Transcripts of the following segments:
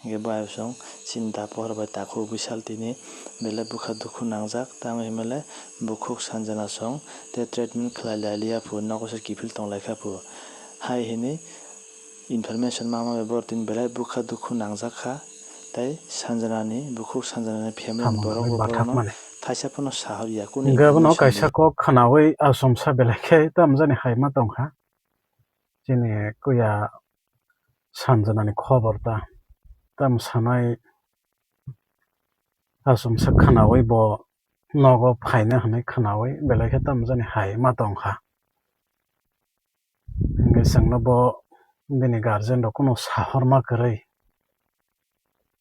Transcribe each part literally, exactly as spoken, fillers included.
Hingke bo ayosong chini da pohor bai takhuk bwsal tini belai bwkha dukhu nangjak, tamo hinmale bukhuk Sanjana song tei treatment khlai lai liya phu nogo se kiphil tong lai kha phu. Hai hinwi information ma ma bai boro tini belai bwkha dukhu nangjak kha, tei Sanjana ni bukhuk Sanjana ni family ni borok bo borok no thaisa phano sahor ya kunu. Hingke bono kaisa kok khwnawi asomsa belai khe tamjani hai ma tong kha. Chini kuya Sanjana ni khobor ta, tam sanai asomsa khwnawi bo nogo phaina hwnwi khwnawi belai khe tamjani hai ma tong kha. Hingke chwngno bo bini guardian rok kunu sahorma kwrwi.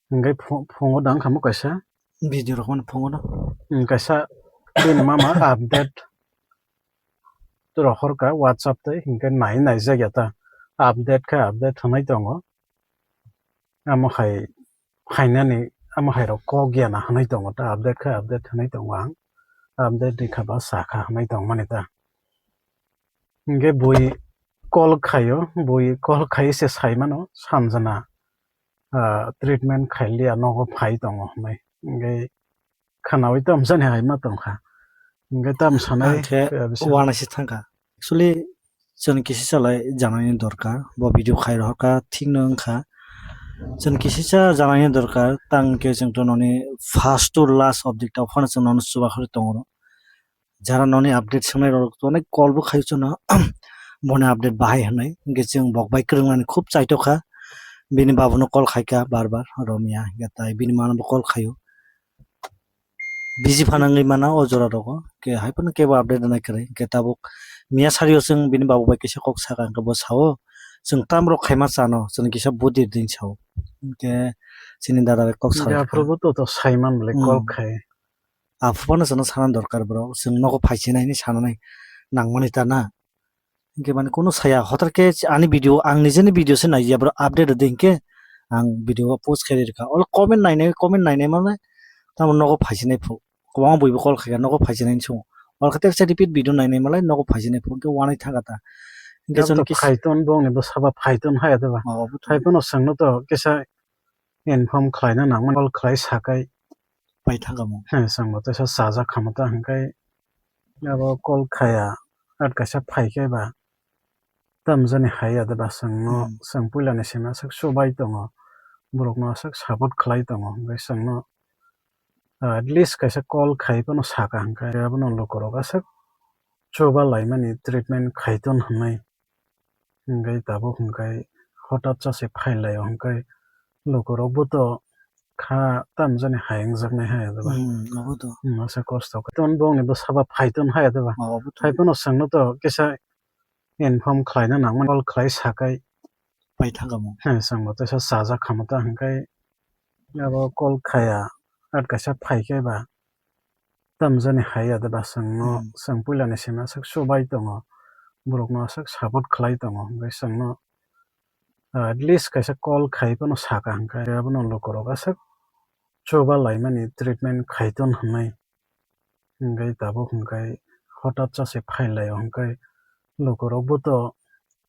Hingke phu-, phungo dang kha mo kaisa. Video rok mano phungo no. Hmm, kaisa bini mama update rohor kha WhatsApp tei, hingke nai nai jak ya ta. Update khe update hwnwi tongo. Amo hai phainani, amo hai rok kok ya na hwnwi tongo ta, update khe update hwnwi tongo ang. Update rikha ba sakha hwnwi tongmani ta. Hingke bui call khaio, bui call khai se sai mano, Sanjana, ah, treatment khai liya nogo phai tongo hwnwi. Hingke khwnawi tamjani hai ma tong kha. Hingke tam sanai. Ang khe khe bisa. Uanaisi thang kha. Actually, chwng kisi chalai janani dorkar. Bo video khai rohor kha, thik no wng kha. Chwng kisi cha janani dorkar, tang khe chwng to noni first to last update ta phano chwng nono chubakhorwi tongo. Jara noni update swngnai rok to onek call bo khai chwngno, boni update bahai hwnwi. Hingke chwng bok bai kwrwng nani khub chaito kha. Bini babuno call khai kha bar bar, romya, hingke tai bini mano bo call khaio. Busy phano wngwi mana o jora rogo, hingke hai phano kebo update rwnai kwrwi, hingke tabuk miya sario chwng bini babu bai kisa kok saka, hingke bo sao, "Chwng tam rok khaima chano, chwng kisa budi rdin," sao. Hingke chini dada bai kok saka. Aphuru bo to, to saiman bole call khai. Aphuru phano chwngno sana dorkar bro, chwng nogo phaisinai hinwi sananai nangmani ta na. Hingke mane kunu saya, hotar khe ani video, ang nijeni video se naiya, bro, update rwdi hingke ang video o post khe rikha. Olo comment nainai, comment nainai mane tamo nogo phaisinai phu. Kwbangma buibo call khaikha, nogo phaisinai hinwi swngo. Olo khe teksa repeat video nainai malai nogo phaisinai phu, hingke wanai thangkha ta. Hingke chwng kisa phaiton bongni bwsaba phaiton haya de ba. Phaipono chwngno to kisa inform khlaina nangmani, call khlai sakai. Pai thangkha mo. He, chwngbo teisa chajak kha mo ta hwnkhai abo call khaya, at kaisa phai khe ba tamjani hai ya de ba chwngno, chwng puila ni simi aswk chubai tongo, borok no aswk support khlai tongo, hwnkhe chwngno, ah, at least kaisa call khai phano saka hwnkhe abono lukurok aswk chuba laimani treatment khai ton hwnwi. Hingke tabuk hingke hotat cha se phai lai o hingke lukurok bo to kha tamjani hai wngjaknai hai diba? Hmm, obo to. Hmm, masa kosto khe. Ton bongni bwsaba phai ton hai diba? Obo to. Phai phano chwngno to kisa inform khlaina nangmani, call khlai sakai. Pai thangkha mo. He, chwngbo teisa chajak kha mo ta hingke abo call khaya, at kaisa phai khe ba tamjani hai ya de ba chwngno, chwng puila ni simi aswk chubai tongo, borok no aswk support khlai tongo, hwnkhe chwngno, ah, at least kaisa call khai phano saka hwnkhe abono lukurok aswk chuba laimani treatment khai ton hwnwi, hwnkhe tabuk hwnkhe hotat cha se phai lai o hwnkhe lukurok bo to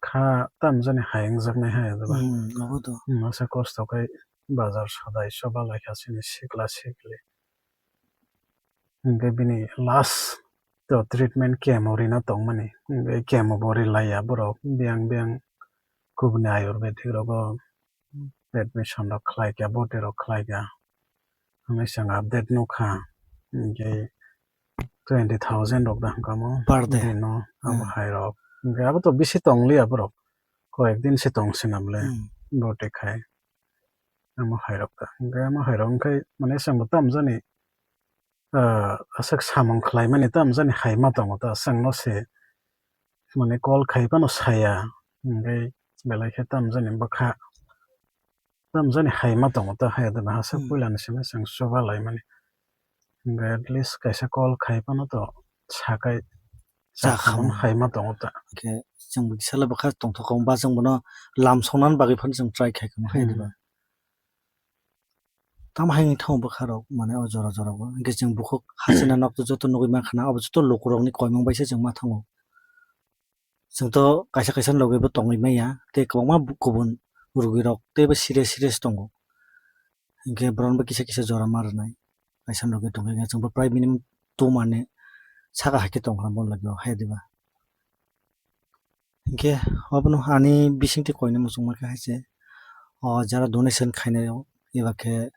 kha tamjani hai wngjaknai hai ya de ba? Hmm, obo to. Hmm, masa kosto khai bazar sadai chuba lai kha chini sikla sikli. Hingke bini last to treatment chemo rina tongmani. Hingke chemo bo rilaiya borok. Biyang biyang kubuni ayurvedic rogo admission rok khlaikha, boti rok khlaikha. Hwnwi chwng update nukha. Hingke twenty thousand rok da hwnkha mo. Per day. Bino abo hai rok. Hingke abo to bisi tongliya borok. Koyek din se tong sinam le. Hmm. Boti khai. Amo hai rok ta. Hingke amo hai rok hingke mane chwngbo tamjani, ah, aswk samung khlaimani tamjani hai ma tongo ta, chwngno se mane call khai phano saya, hingke belai khe tamjani bwkha tamjani hai ma tongo ta, hai adona aswk puila ni simi chwng chuba laimani. Hingke at least kaisa call khai phano to sakai, cha khamung hai ma tongo ta. Hingke chwng bwkisa le bwkha tongthok kha, ba chwng bono lam songnani bagwi phano chwng try khai kha hai diba? Tamo hai wngwi thango bwkha rok, mane o jora jora o. Hingke chwng bukhuk hachina nok to joto nugwi mankha na, abo joto lukurokni koimung bai se chwng ma thango. Chwng to kaisa kaisa logi bo tongwi manya, tei kwbangma bu-, kubun rugwi rok teibo serious serious tongo. Hinkhe borokno bo kisa kisa jora ma rwnai. Kaisa nugwi tongkha hinkhe chwngbo prai minimum two mane saka hai khe tongkha bo lagio hai diba. Hinkhe obono ani bisingtwi koina muchungma khe hai se, o jara donation khainai rok eba khe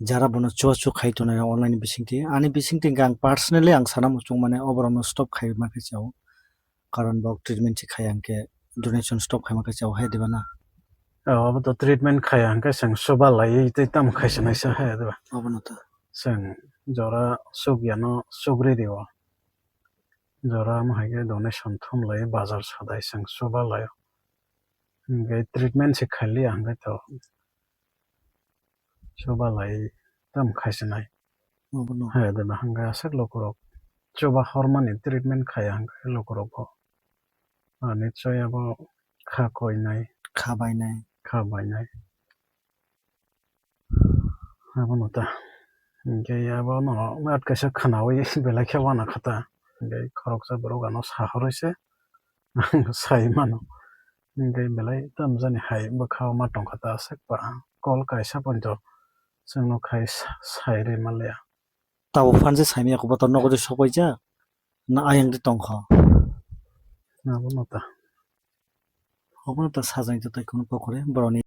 jara bono chubachu khai tongnai rok online bisingtwi. Ani bisingtwi hinkhe ang personally ang sana muchung mane oborokno stop khaima khe chao. Karon bo treatment se khaiya hinkhe donation stop khaima khe chao hai diba na. O, abo to treatment khaiya hinkhe chwng chuba laiwi tei tamo khaisa naisa hai diba. Obono to. Chwng jora chukya no chukri rio. Jora omo hai khe donation thum lai bazar sadai chwng chuba lai. Hinkhe treatment se khailiya hinkhe to chuba lai tamo khaisinai. Obono. Hai de ba hinkhe aswk lukurok chuba hormani treatment khaiya hinkhe lukurok bo. Ah, nichoi abo kha koinai. Kha bainai. Kha bainai. Abono ta. Hinkhe abono mat kaisa khwnaui belai khe uanakha ta. Hinkhe khoroksa borok ano sahorwi se ang sai mano. Hinkhe belai tamjani hai bwkha o ma tongkha ta aswk ba. Kol kaisa poito chwngno khai sa-, sai rwi manliya. Tabuk phan se saimanya khe bo to nogo de sokbaijak na ayang de tongkha. Abono ta. Obono ta sajagwi tei kunu kokore borokni.